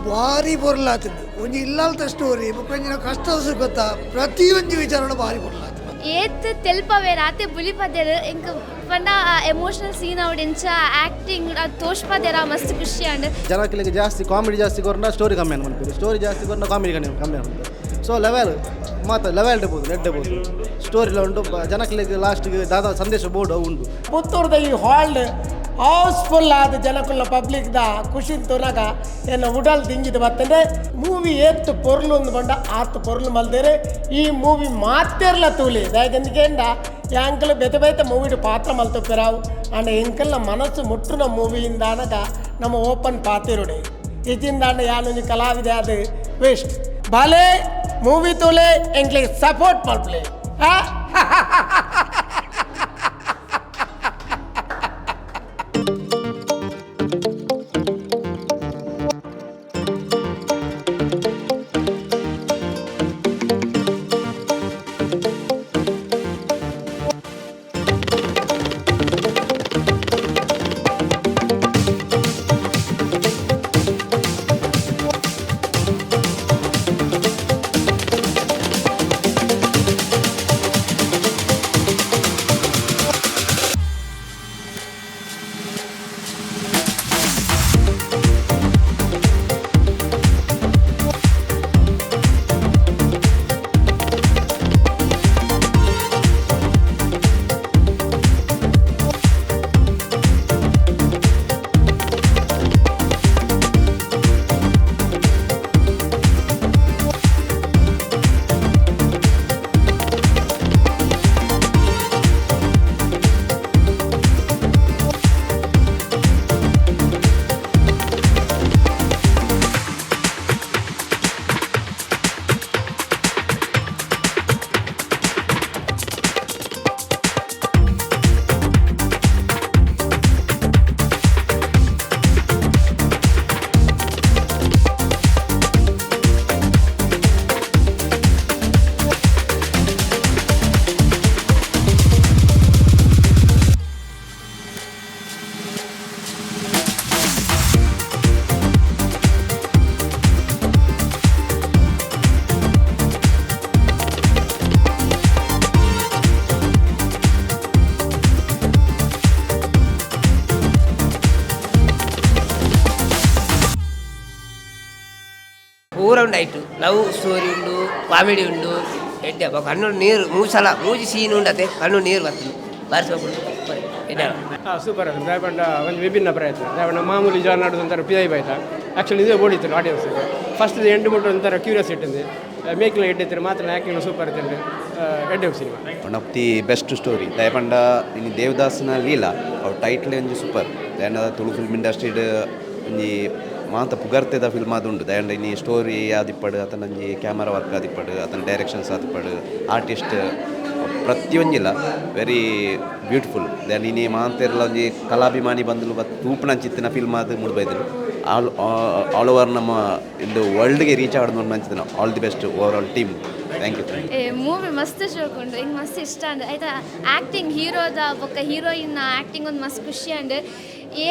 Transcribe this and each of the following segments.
ಭಾರಿ ಪೊರ್ಲಾತುಂಡು. ಒಂಜಿ ಇಲ್ಲಾಲ್ತ ಸ್ಟೋರಿ ಬೊಕ್ಕ ಕಷ್ಟ ಸುಖತ ಪ್ರತಿಯೊಂಜಿ ವಿಚಾರಣ ಭಾರಿ ಪೊರ್ಲಾತು. ಏತ್ ತೆಲ್ಪವೇರ್ ಆತೆ ಬುಲಿಪದೆರ್. ಎಂಕ್ ಪಂಡ ಎಮೋಷನಲ್ ಸೀನ್ ಅವಡ್ ಎಂಚ ಆಕ್ಟಿಂಗ್ ಅದು ತೋಷ್ಪದೆರ ಮಸ್ತ್ ಖುಷಿ ಆಂಡ್. ಜನಕ್ಲೆಗ್ ಜಾಸ್ತಿ ಕಾಮಿಡಿ ಜಾಸ್ತಿ ಕೊರ್ನ ಸ್ಟೋರಿ ಕಮ್ಮಿ ಅನ್ಕೊಂತೀವಿ, ಸ್ಟೋರಿ ಜಾಸ್ತಿ ಕೊರ್ನ ಕಾಮಿಡಿ ಕಮ್ಮಿ ಕಮ್ಮಿ ಅನ್ಕೊಂತೀವಿ. ಸೊ ಲೆವೆಲ್ ಮಾತ್ರ ಲೆವೆಲ್ ಇಡ್ಬೋದು, ನೆಡ್ಬೋದು ಸ್ಟೋರಿಲ ಉಂಟು. ಜನಕ್ಲೆಗ್ ಲಾಸ್ಟ್ಗೆ ದಾದಾ ಸಂದೇಶ ಬೋರ್ಡ್ ಉಂಟು. ಪುತ್ತೂರ್ದ ಈ ಹಾಲ್ಡ್ ಹೌಸ್ಫುಲ್ ಆದ ಜನಕುಲ್ಲ ಪಬ್ಲಿಕ್ ದ ಖುಷಿ ತೋನಾಗ ಎನ್ನ ಉಡಲ್ ದಿಂಜಿದ ಬತ್ತಂದ್ರೆ ಮೂವಿ ಏತ್ತು ಪೊರ್ಲು ಒಂದು ಬಂಡ ಆತು ಪೊರ್ಲು ಮಲ್ದೇರೆ. ಈ ಮೂವಿ ಮಾತೆರ್ಲ ತೂಲಿ ದಾಯಕಂದ ಯಾಂಕಲ್ ಬೇತೆ ಬೇತೆ ಮೂವಿಡ್ ಪಾತ್ರ ಮಲ್ತೊಪ್ಪೆರಾವು ಅಂಡ ಎಂಕಲ್ನ ಮನಸ್ಸು ಮುಟ್ಟುನ ಮೂವಿಯಿಂದಾನಗ ನಮ್ಮ ಓಪನ್ ಪಾತಿರುಡೆ ಇದಿಂದಾಂಡ ಯಾನೊಂಜಿ ಕಲಾವಿದೆ ಅದು ವೇಸ್ಟ್. ಬಾಲೆ ಮೂವಿ ತೂಲೆ, ಎಂಕ್ಲಿಗೆ ಸಪೋರ್ಟ್ ಮಲ್ಪಲೆ. ಆ. ಪೂರ ಉಂಡು ಐಟು ಲವ್ ಸ್ಟೋರಿ ಉಂಡು, ಕಾಮಿಡಿ ಉಂಡು, ಎಡ್ಡೆ. ಕಣ್ಣು ನೀರು ಮೂಸಲ ಮೂಜಿ ಸೀನ್ ಉಂಡತೆ, ಕಣ್ಣು ನೀರು ಬರ್ತದೆ ಬಾರಿಸಬೇಕು ಎಡ್ಡೆ. ಹಾಂ, ಸೂಪರ್. ಅದು ದಾಯಪಂಡ ಒಂದು ವಿಭಿನ್ನ ಪ್ರಯತ್ನ. ದಾಯಪಂಡ ಮಾಮೂಲಿ ಜನ ಒಂಥರ ಪಿದೈ ಬಾಯ್ತ. ಆ್ಯಕ್ಚುಲಿ ಇದೇ ಓಡಿತ್ತು ಆಡಿಯನ್ಸ್ ಫಸ್ಟ್ ಎಂಡ್ ಮುಟ್ಟು ಒಂಥರ ಕ್ಯೂರಿಯಸ್ ಇಟ್ಟಿಂది. ಮೇಕಿಂಗ್ ಎಡ್ಡೆ ಮಾತ್ರ, ಆ್ಯಕ್ಟಿಂಗ್ ಸೂಪರ್ ಇತ್ತು, ಎಡ್ಡೆ cinema. One of the best story. ದಯಪಂಡ ಇನಿ ದೇವದಾಸನ ಲೀಲಾ ಅವು ಟೈಟ್ಲ್ ಒಂಜಿ ಸೂಪರ್. ದಯಂಡ ತುಳು ಫಿಲ್ಮ್ ಇಂಡಸ್ಟ್ರಿಡ್ ಒಂಜಿ ಮಾತ ಪುಗರ್ತೆದ ಫಿಲ್ಮ್ ಆದುಂಡು. ದಯಂಡ ಇನಿ ಸ್ಟೋರಿ ಆದಿಪ್ಪಡು, ಅತನೊಂಜಿ ಕ್ಯಾಮರಾ ವರ್ಕ್ ಆದಿಪ್ಪಡು, ಅತನ ಡೈರೆಕ್ಷನ್ಸ್ ಆದಿಪ್ಪಡು, ಆರ್ಟಿಸ್ಟ್ ಪ್ರತಿಯೊಂಜಿಲ ವೆರಿ ಬ್ಯೂಟಿಫುಲ್. Then ಇನಿ ಮಾಂತೆರ್ಲ ಒಂಜಿ ಕಲಾಭಿಮಾನಿ ಬಂದಲು ಬತ್ ತೂಪುನಂಚಿತ್ತಿನ ಫಿಲ್ಮ್ ಆದ್ ಮೂಡ್ಬೈದಲು. ಆಲ್ ಆಲ್ ಓವರ್ ನಮ್ಮ ಇಂದು ವರ್ಲ್ಡ್ಗೆ ರೀಚ್ ಆವಡ್ ಅಂಚಿತ್ತಿನ. All the best overall team. Thank you, thank you. ಏ ಮೂವಿ ಮಸ್ತ್ ಶೋಕುಂಡು, ಎಂಕ್ ಮಸ್ತ್ ಇಷ್ಟ ಅಂಡ್. ಐತ ಆಕ್ಟಿಂಗ್ ಹೀರೋದ ಬೊಕ್ಕ ಹೀರೋಯಿನ್ ಆಕ್ಟಿಂಗ್ ಒಂದು ಮಸ್ತ್ ಖುಷಿ ಅಂಡ್.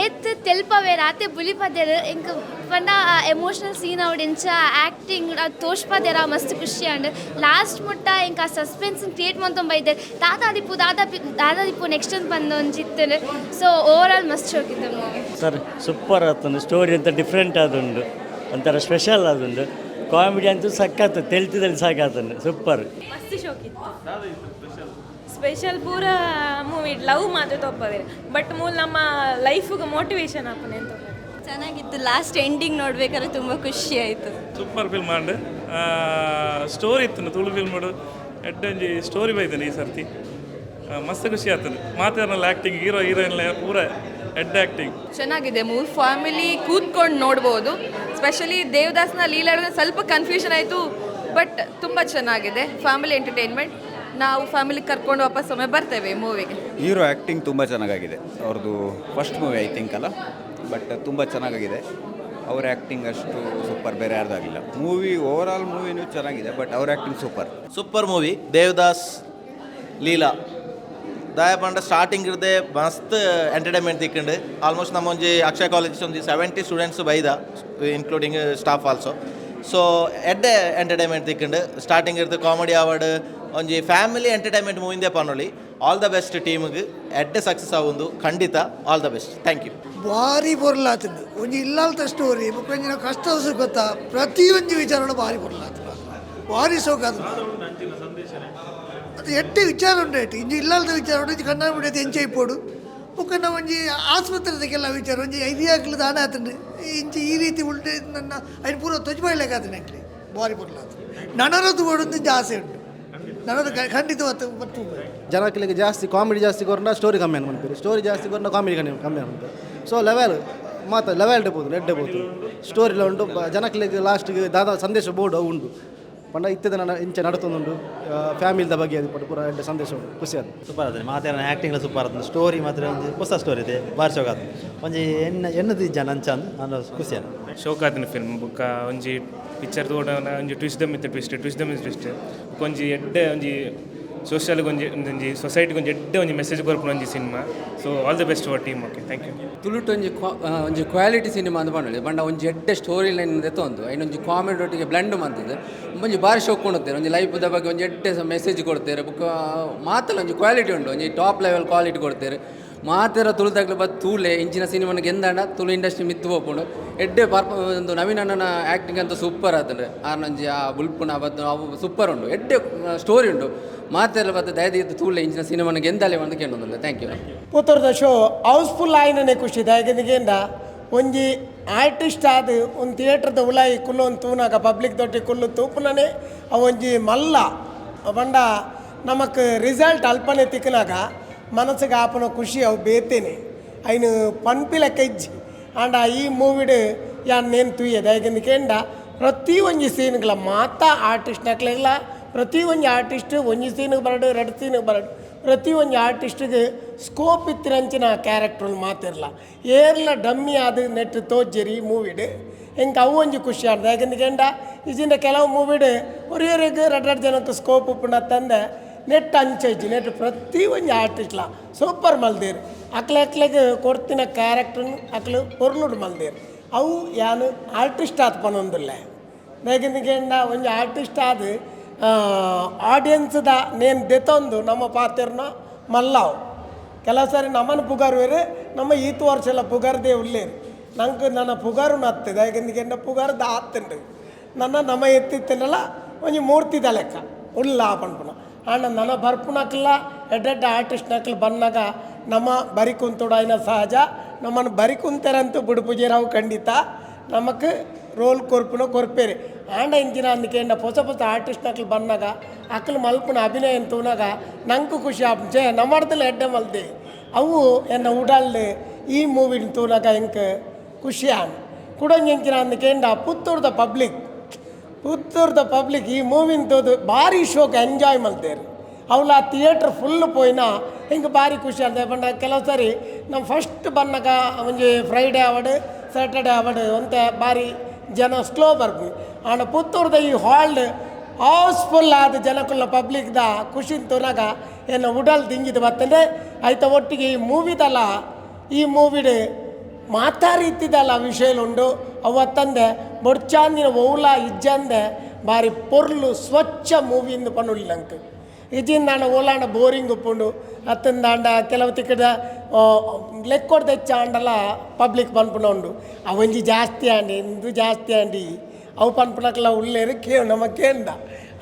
ಏತ್ ತೆಲ್ಪವೇರ್ ಆತೆ ಬುಲಿಪದೆರ್. ಎಂಕ್ ಪಂಡ ಎಮೋಷನಲ್ ಸೀನ್ ಅವಡ್ ಎಂಚ ಆಕ್ಟಿಂಗ್ ಅದು ತೋಷ್ಪದೆರ ಮಸ್ತ್ ಖುಷಿ ಅಂಡ್. ಲಾಸ್ಟ್ ಮುಟ್ಟ ಎಂಕ್ ಆ ಸಸ್ಪೆನ್ಸ್ ಕ್ರಿಯೇಟ್ ಮಂತೊಂದು ಬೈದೆರ್. ದಾದಾದಿಪ್ಪು ದಾದಾಪಿ ದಾದಾದಿಪ್ಪು ನೆಕ್ಸ್ಟ್ ಪಂದ್ ಒಂಜಿ ಇತ್ತುಂಡು. ಸೊ ಓವರ್ ಆಲ್ ಮಸ್ತ್ ಶೋಕಿತ್ತು ಮೂವಿ. ಸರ್, ಸೂಪರ್ ಆತುಂಡು. ಸ್ಟೋರಿ ಅಂತ ಡಿಫ್ರೆಂಟ್ ಆದುಂಡು, ಒಂಥರ ಸ್ಪೆಷಲ್ ಆದುಂಡು. ಕಾಮಿಡಿ ಅಂತೂ ಸಖತ್, ತೆಲ್ತಿದಲ್ಲಿ ಸಾಕಾತುಂಡು. ಸೂಪರ್. ಮಸ್ತ್ ಶೋಕಿತ್ತು. ಸ್ಪೆಷಲ್ ಪೂರ ಮೂವಿ ಲವ್ ಮಾತ್ರ ತೋಪವೇರು, ಬಟ್ ಮೂಲ ನಮ್ಮ ಲೈಫ್ಗೆ ಮೋಟಿವೇಶನ್ ಆಪುನೆ ಅಂತ. ಚೆನ್ನಾಗಿತ್ತು. ಲಾಸ್ಟ್ ಎಂಡಿಂಗ್ ನೋಡ್ಬೇಕಾದ್ರೆ ತುಂಬ ಖುಷಿ ಆಯಿತು. ಸೂಪರ್ ಫಿಲ್ಮ್ ಆಂಡ್ ಸ್ಟೋರಿ ಇತ್ತು. ತುಳು ಫಿಲ್ಮ್ ಎಡ್ಡೊಂಜಿ ಸ್ಟೋರಿ ಬೈದನೆ ಈ ಸರ್ತಿ. ಮಸ್ತ್ ಖುಷಿ ಆಗ್ತದೆ. ಮಾತಾಡಲ್ಲ, ಆ್ಯಕ್ಟಿಂಗ್ ಹೀರೋ ಹೀರೋಯಿನ್ ಪೂರ ಎಡ್ಡೆ ಆ್ಯಕ್ಟಿಂಗ್. ಚೆನ್ನಾಗಿದೆ ಮೂವಿ. ಫ್ಯಾಮಿಲಿ ಕೂತ್ಕೊಂಡು ನೋಡ್ಬೋದು. ಸ್ಪೆಷಲಿ ದೇವದಾಸ್ನ ಲೀಲಾ ಹೇಳಿದ್ರೆ ಸ್ವಲ್ಪ ಕನ್ಫ್ಯೂಷನ್ ಆಯಿತು, ಬಟ್ ತುಂಬ ಚೆನ್ನಾಗಿದೆ. Family entertainment. ನಾವು ಫ್ಯಾಮಿಲಿ ಕರ್ಕೊಂಡು ವಾಪಸ್ ಒಮ್ಮೆ ಬರ್ತೇವೆ ಮೂವಿಗೆ. ಹೀರೋ ಆ್ಯಕ್ಟಿಂಗ್ ತುಂಬ ಚೆನ್ನಾಗಾಗಿದೆ. ಅವ್ರದ್ದು ಫಸ್ಟ್ ಮೂವಿ I think ಅಲ್ಲ, ಬಟ್ ತುಂಬ ಚೆನ್ನಾಗಾಗಿದೆ. ಅವ್ರ ಆ್ಯಕ್ಟಿಂಗ್ ಅಷ್ಟು ಸೂಪರ್ ಬೇರೆ ಯಾರ್ದಾಗಿಲ್ಲ. ಮೂವಿ ಓವರ್ ಆಲ್ ಮೂವಿನೂ ಚೆನ್ನಾಗಿದೆ, ಬಟ್ ಅವ್ರ acting super. Super movie Devdas Leela. ದಾಯ ಪಂಡ ಸ್ಟಾರ್ಟಿಂಗ್ ಇರ್ದೆ ಮಸ್ತ್ ಎಂಟರ್ಟೈನ್ಮೆಂಟ್ ತಿಕ್ಕಂಡು. ಆಲ್ಮೋಸ್ಟ್ ನಮ್ಮ ಒಂಜಿ ಅಕ್ಷಯ ಕಾಲೇಜ್ ಒಂಜಿ 70 ಸ್ಟೂಡೆಂಟ್ಸ್ ಬೈದ, ಇನ್ಕ್ಲೂಡಿಂಗ್ ಸ್ಟಾಫ್ ಆಲ್ಸೋ. ಸೊ ಎಡ್ಡೆ ಎಂಟರ್ಟೈನ್ಮೆಂಟ್ ತಿಕ್ಕಂಡು. ಸ್ಟಾರ್ಟಿಂಗ್ ಇರ್ದು ಕಾಮಿಡಿ ಆವಡ್, ಒಂಜಿ ಫ್ಯಾಮಿಲಿ ಎಂಟರ್ಟೈನ್ಮೆಂಟ್ ಮೂವಿಂದೇ ಪನೊಲಿ. ಆಲ್ the best ಟೀಮ್ಗೆ, ಎಡ್ಡೆ ಸಕ್ಸಸ್ ಆವೊಂದು ಖಂಡಿತ. All the best, thank you. ಭಾರಿ ಪೊರ್ಲಾತುಂಡು. ಒಂಜಿ ಇಲ್ಲಾಲ್ತ ಸ್ಟೋರಿ ಬೊಕ್ಕ ಕಷ್ಟ ಗೊತ್ತಾ, ಪ್ರತಿಯೊಂಜಿ ವಿಚಾರಣ ಭಾರಿ ಪೊರ್ಲಾತುಂಡು, ಭಾರಿ ಸೋಕಾತುಂಡು. ಅದು ಎಡ್ಡೆ ವಿಚಾರ ಉಂಟು. ಇಂಜಿ ಇಲ್ಲಾಲ್ದ ವಿಚಾರ ಉಂಟು. ಇಂಚಿ ಕಣ್ಣಾಡ ಬಿಡೈತೆ ಎಂಚ ಇಪ್ಪೋಡು. ಬೊಕ್ಕ ನಾವು ಒಂಜಿ ಆಸ್ಪತ್ರೆದಕ್ಕೆಲ್ಲ ವಿಚಾರ, ಒಂಜಿ ಐದಿಯಾಕ್ಲು ದಾನ ಆತುಂಡು. ಇಂಚಿ ಈ ರೀತಿ ಉಂಟು ನನ್ನ ಐನ್ ಪೂರ ತೊಜ್ಬಾಯ್ಲೆಕಾತುಂಡು. ಆಕ್ಲಿ ಭಾರಿ ಪೊರ್ಲಾತುಂಡು. ನನರದ್ದು ಬೋಡು ಇಂಚ ಆಸೆ ಉಂಟು. ನನರ ಖಂಡಿತ ಬತ್ತು. ಜನಕ್ಲೆಗ್ ಜಾಸ್ತಿ ಕಾಮಿಡಿ ಜಾಸ್ತಿ ಕೊರ್ಂಡ ಸ್ಟೋರಿ ಕಮ್ಮಿ ಅನ್ಪುಂಡು, ಸ್ಟೋರಿ ಜಾಸ್ತಿ ಕೊರ್ಂಡ ಕಾಮಿಡಿ ಕಮ್ಮಿ ಕಮ್ಮಿ ಅನ್ಪುಂಡು. ಸೊ ಲೆವೆಲ್ ಮಾತ ಲೆವೆಲ್ ಬೋದು, ಎಡ್ಡೆ ಬೋದು. ಸ್ಟೋರಿಲ ಉಂಡು, ಜನಕ್ಲೆಗ್ ಲಾಸ್ಟ್ಗೆ ದಾದ ಸಂದೇಶ ಬೋರ್ಡು ಅವು ಉಂಡು. ಪಂಡ ಇತ್ತದ ನನ್ನ ಇಂಚ ನಡತೊಂದುಂಡು ಫ್ಯಾಮಿಲಿದ ಬಗ್ಗೆ, ಅದು ಪೂರ ಎಡ್ಡೆ ಸಂದೇಶ ಉಂಡು, ಖುಷಿ ಅದು. ಸೂಪರ್ ಆತದೆ ಮಾತೆರ್ನ ಆ್ಯಕ್ಟಿಂಗ್ಲ ಸೂಪರ್ ಆತಂದು. ಸ್ಟೋರಿ ಮಾತ್ರ ಒಂಜಿ ಹೊಸ ಸ್ಟೋರಿ ಇದೆ, ಬಾರಿ ಶೋಕ್ ಆತಂದು. ಒಂಜಿ ಎನ್ನ ಎನ್ನದ ಇಜ್ಜಾನ ಅಂಚ ಅಂದ್ ಅಂದ್ ಖುಷಿ ಆಂಡ್. ಶೋಕ್ ಆತಿನ ಫಿಲ್ಮ್. ಬೊಕ್ಕ ಒಂಜಿ ಪಿಕ್ಚರ್ ತೂವೊಡ ಒಂಜಿ ಟ್ವಿಸ್ಟ್ ದ ಮಿತ್ತ್ ಟ್ವಿಸ್ಟ್, ಟ್ವಿಸ್ಟ್ ದ ಮಿತ್ತ್ ಟ್ವಿಸ್ಟ್. ಬೊಕ್ಕ ಒಂಜಿ ಎಡ್ಡೆ ಒಂಜಿ ಸೋಷಿಯಲ್ ಒಂಜಿ ಒಂಜಿ ಸೊಸೈಟಿಗೆ ಒಂಜಿ ಎಡ್ಡೆ ಒಂಜಿ ಮೆಸೇಜ್ ಕೊರ್ಪುನ ಒಂಜಿ cinema. So all the best for team. Okay, thank you. ತುಳುಟ್ ಒಂಜಿ ಒಂಜಿ ಕ್ವಾಲಿಟಿ ಸಿನಿಮಾ ಅಂದ್ ಪನೊಲಿ. ಪಂಡ ಒಂಜಿ ಎಡ್ಡೆ ಸ್ಟೋರಿ ಲೈನ್ ದೆತ್ತೊಂದು ಐನ್ ಒಂಜಿ ಕಾಮಿಡಿ ಒಟ್ಟಿಗೆ ಬ್ಲೆಂಡ್ ಮಂತುದು ಒಂಜಿ ಬಾರಿ ಶೋಕ್ ಕೊಡುತ್ತೇವೆ. ಒಂಜಿ ಲೈಫ್ದ ಬಗ್ಗೆ ಒಂಜಿ ಎಡ್ಡೆ ಮೆಸೇಜ್ ಕೊಡ್ತೇವೆ. ಬೊಕ್ಕ ಮಾತಲ ಒಂಜಿ ಕ್ವಾಲಿಟಿ ಉಂಡು, ಒಂಜಿ ಟಾಪ್ ಲೆವೆಲ್ ಕ್ವಾಲಿಟಿ ಕೊಡ್ತೇವೆ. ಮಾತೆರ ತುಳುದಾಗ್ಲು ಬತ್ ತೂಲೆ. ಇಂಚಿನ ಸಿನಿಮಾನ ಗೆಂದಾಂಡ ತುಳು ಇಂಡಸ್ಟ್ರಿ ಮಿತ್ತು ಪೋಪುಂಡು. ಎಡ್ಡೆ ಪರ್ಪ ಒಂದು ನವೀನ್ ಅಣ್ಣನ ಆ್ಯಕ್ಟಿಂಗ್ ಅಂತ ಸೂಪರ್ ಆತಂದ್ರೆ. ಆರ್ನೊಂಜಿ ಆ ಬುಲ್ಪುನ ಬತ್ತು ಅವು ಸೂಪರ್ ಉಂಡು, ಎಡ್ಡೆ ಸ್ಟೋರಿ ಉಂಡು. ಮಾತೆಲ್ಲ ಬತ್ತು ದಯದೀತ್ ತೂಲೆ, ಇಂಚಿನ ಸಿನಿಮಾನ ಗೆಂದಾಲೆ ಒಂದು ಕೇಳೊಂದುಲ್ಲ. Thank you. ಪುತ್ತೂರ್ದ ಶೋ ಹೌಸ್ಫುಲ್ ಆಯಿನನೆ ಖುಷಿ. ದಾಯೆಗಂದ ಒಂಜಿ ಆರ್ಟಿಸ್ಟ್ ಆದ್ ಒಂದು ಥಿಯೇಟ್ರದ ಉಲಾಯಿ ಕುಲ್ಲೊಂದು ತೂನಾಗ, ಪಬ್ಲಿಕ್ ದೊಟ್ಟಿ ಕುಲ್ಲು ತೂಪುನನೆ ಅವೊಂಜಿ ಮಲ್ಲ. ಪಂಡ ನಮಕ್ ರಿಸಲ್ಟ್ ಅಲ್ಪನೆ ತಿಕ್ಕನಾಗ ಮನಸ್ಸಿಗೆ ಆಪುನ ಖುಷಿ ಅವು ಬೇತೇನೆ, ಐನು ಪನ್ಪಿ ಲೆಕ್ಕ ಇಜ್ಜಿ. ಆಂಡ ಈ ಮೂವಿಡ್ ಯಾನ್ ನೇನ್ ತೂಯೆ. ದಾಯೆಗಂದ್ ಕೇಂಡ ಪ್ರತಿ ಒಂಜಿ ಸೀನ್ಗಳ ಮಾತಾ ಆರ್ಟಿಸ್ಟ್ ನಕ್ಲೆಗ್ಲ, ಪ್ರತಿ ಒಂಜಿ ಆರ್ಟಿಸ್ಟ್ ಒಂಜಿ ಸೀನಿಗೆ ಬರಡು, ಎರಡು ಸೀನಿಗೆ ಬರಡು, ಪ್ರತಿ ಒಂಜಿ ಆರ್ಟಿಸ್ಟ್ಗೆ ಸ್ಕೋಪ್ ಇತ್ತಿನಂಚಿನ ಕ್ಯಾರೆಕ್ಟರ್ ಮಾತಿರಲ್ಲ. ಏರ್ಲ ಡಮ್ಮಿ ಆದ್ ನೆಟ್ ತೋಜ್ಜೆರಿ ಈ ಮೂವಿಡ್. ಎಂಕ್ ಅವು ಒಂಜಿ ಖುಷಿ ಆಂಡ್. ದಾಯೆಗಂದ್ ಕೇಂಡ ಇಜಿಂಡ ಕೆಲವು ಮೂವಿಡ್ ಒರಿಯೊರಿಗ್ ರಡ್ಡ್ ರಡ್ಡ್ ಜನಕ್ಕೆ ಸ್ಕೋಪ್ ಉಪ್ಪುಂಡು ತಂದೆ. ನೆಟ್ ಅಂಚ ಇಜ್ಜಿ. ನೆಟ್ ಪ್ರತಿ ಒಂಜಿ ಆರ್ಟಿಸ್ಟ್ಲ ಸೂಪರ್ ಮಲ್ದೇರ್. ಅಕ್ಲೆ ಅಕ್ಲೆಗ್ ಕೊರ್ತಿನ ಕ್ಯಾರೆಕ್ಟರ್ನ್ ಅಕ್ಲು ಪೊರ್ಲುಡು ಮಲ್ದೇರ್. ಅವು ಯಾನ್ ಆರ್ಟಿಸ್ಟ್ ಆತ್ ಪನೊಂದುಲ್ಲೆ. ದಾಯೆಗಂದ್ ಕೇಂಡ ಒಂಜಿ ಆರ್ಟಿಸ್ಟ್ ಆದ್ ಆಡಿಯನ್ಸ್ದ ನೇನ್ ದೆತೊಂದು ನಮ್ಮ ಪಾತೆರ್ನ ಮಲ್ಲಾವು. ಕೆಲವು ಸಾರಿ ನಮ್ಮನ್ನು ಪುಗಾರುವೆರ್, ನಮ್ಮ ಈತ್ ವರ್ಷ ಎಲ್ಲ ಪುಗಾರ್ದೇ ಉಲ್ಲೇರು. ನಂಗೆ ನನ್ನ ಪುಗಾರು ನತ್ತು. ದಾಯೆಗಂದ್ ಕೇಂಡ ಪುಗಾರು ಆತುಂಡು. ನನ್ನ ನಮ್ಮ ಎತ್ತಿತ್ತನಲ್ಲ ಒಂಜಿ ಮೂರ್ತಿದ ಲೆಕ್ಕ ಉಲ್ಲ ಪನ್ಪುನ. ಆಂಡ ನನ ಬರ್ಪುನಕ್ಲ ಎಡ್ಡೆಡ್ಡೆ ಆರ್ಟಿಸ್ಟ್ ನಕ್ಲು ಬನ್ನಾಗ ನಮ್ಮ ಬರಿ ಕುಂತುಡಾಯಿನ ಸಹಜ. ನಮ್ಮನ್ನು ಬರಿ ಕುಂತೆರಂತೂ ಬುಡುಪುಜೇರಾವು, ಖಂಡಿತ ನಮಕ್ ರೋಲ್ ಕೊರ್ಪುನ ಕೊರ್ಪೇರು. ಆಂಡ ಇಂಚಿನ ಅಂದ್ ಹೊಸ ಹೊಸ ಆರ್ಟಿಸ್ಟ್ ನಕ್ಲು ಬನ್ನಾಗ ಅಕ್ಲು ಮಲ್ಪುನ ಅಭಿನಯ ತೂನಾಗ ನಂಗೆ ಖುಷಿ ಆಪುಂಡು. ಛೇ, ನಮ್ಮಡ್ದಲ್ಲ ಎಡ್ಡೆ ಮಲ್ದೆ ಅವು ಎನ್ನ ಉಡಲ್ಡ್ ಈ ಮೂವಿನ ತೂನಾಗ ಎಂಕ್ ಖುಷಿ ಆಂಡ್. ಕುಡೊಂಜಿ ಎಂಚಿನ ಅಂದ್ ಕೇಂಡ ಪುತ್ತೂರ್ದ ಪಬ್ಲಿಕ್ ಈ ಮೂವಿನ ತೂದು ಭಾರಿ ಶೋಕ್ ಎಂಜಾಯ್ ಮಲ್ತೇರು. ಅವ್ಲ ಥಿಯೇಟ್ರ್ ಫುಲ್ ಪೋಯಿನ ಹಿಂಗೆ ಭಾರಿ ಖುಷಿ ಆಂಡ್. ಪಂಡ ಕೆಲವು ಸಾರಿ ನಮ್ಮ ಫಸ್ಟ್ ಬನ್ನಗ ಒಂಜಿ ಫ್ರೈಡೇ ಆವಡ್, ಸ್ಯಾಟರ್ಡೆ ಆವಡ್, ಒಂತೆ ಭಾರಿ ಜನ ಸ್ಲೋ ಬರ್ಪು. ಆಂಡ ಪುತ್ತೂರ್ದ ಈ ಹಾಲ್ಡ್ ಹೌಸ್ಫುಲ್ ಆದ್ ಜನಕುಲ್ಲ ಪಬ್ಲಿಕ್ದ ಖುಷಿನ್ ತೂನಾಗ ಎನ್ನ ಉಡಲ್ ದಿಂಜಿದ್ ಬತ್ತಂದ್ರೆ. ಐತ ಒಟ್ಟಿಗೆ ಈ ಮೂವಿದಲ್ಲ, ಈ ಮೂವಿಡ್ ಮಾತಾ ರೀತಿದಲ್ಲ ವಿಷಯಲು ಉಂಡು. ಅವತ್ತಂದೆ ಬೊಡ್ಚಾಂದಿನ ಒವ್ಲ ಇಜ್ಜಂದೆ ಬಾರಿ ಪೊರ್ಲು ಸ್ವಚ್ಛ ಮೂವಿಂದು ಪನೊಲಿ ನಂಕ್. ಇಜಿಂದಾಂಡ ಓಲಾಂಡ ಬೋರಿಂಗ್ ಉಪ್ಪುಂಡು ಅತ್ತಂದಾಂಡ ಕೆಲವು ತಿಕ್ಕದ ಲೆಕ್ಕೊಡ್ದು ಹೆಚ್ಚ ಆಂಡಲ ಪಬ್ಲಿಕ್ ಪನ್ಪುನ ಉಂಡು, ಅವೊಂಜಿ ಜಾಸ್ತಿ ಆಂಡಿ, ಇಂದು ಜಾಸ್ತಿ ಆಂಡಿ, ಅವು ಪನ್ಪುನಕ್ಲ ಉಲ್ಲೇರು ಕೇ ನಮ್ಮ ಕೇಂದ.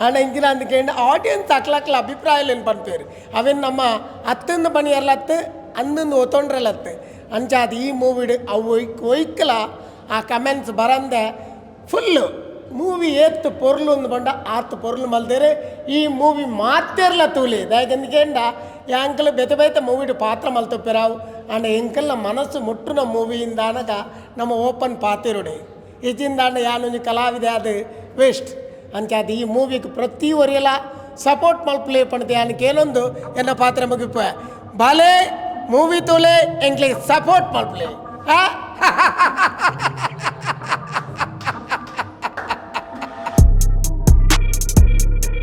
ಆಂಡ ಇಂಚಿನ ಅಂದ್ ಕೇಂಡ ಆಡಿಯನ್ಸ್ ಅಕ್ಲಕ್ಲ ಅಭಿಪ್ರಾಯಲೇನು ಪನ್ಪೇರು. ಅವೇನು ನಮ್ಮ ಅತ್ತಂದು ಬನಿಯರ್ಲತ್ತು ಅಂದಂದು ಒತ್ತೊಂಡ್ರಲತ್ತು. ಅಂಚಾದ್ ಈ ಮೂವಿಡ್ ಅವು ಒಯ್ಕ್ ಒಯ್ಕಲ ಆ ಕಮೆಂಟ್ಸ್ ಬರಂದೆ ಫುಲ್ಲು ಮೂವಿ ಏತ್ ಪೊರ್ಲು ಅಂದ್ ಪಂಡ ಆತ್ ಪೊರ್ಲು ಮಲ್ದೇರು. ಈ ಮೂವಿ ಮಾತೆರ್ಲ ತೂಲೆ. ದಾಯೆಗಂದ್ ಕೇಂಡ ಯಾಂಕಲ್ ಬೇತೆ ಬೇತೆ ಮೂವಿಡ್ ಪಾತ್ರ ಮಲ್ತೊಪ್ಪೆರಾವು. ಆಂಡ ಎಂಕಲ್ನ ಮನಸ್ಸು ಮುಟ್ಟುನ ಮೂವಿಯಿಂದಾನಗ ನಮ್ಮ ಓಪನ್ ಪಾತೆರುಡೆ. ಇಜಿಂದಾಂಡ ಯಾನೊಂಜಿ ಕಲಾವಿದೆ ಅದು ವೇಸ್ಟ್. ಅಂಚಾದ್ ಈ ಮೂವಿಗ್ ಪ್ರತಿ ಒರಿಯಲ ಸಪೋರ್ಟ್ ಮಲ್ಪುಲೆ ಪಂಡ್ದ್ ಯಾನ್ ಕೇನೊಂದು ಎನ್ನ ಪಾತ್ರ ಮುಗಿಪುವೆ. ಬಾಲೆ ಮೂವಿ ತೂಲೆ, ಎಂಕ್ಲೆಗ್ ಸಪೋರ್ಟ್ ಮಲ್ಪುಲೆ. ಆ.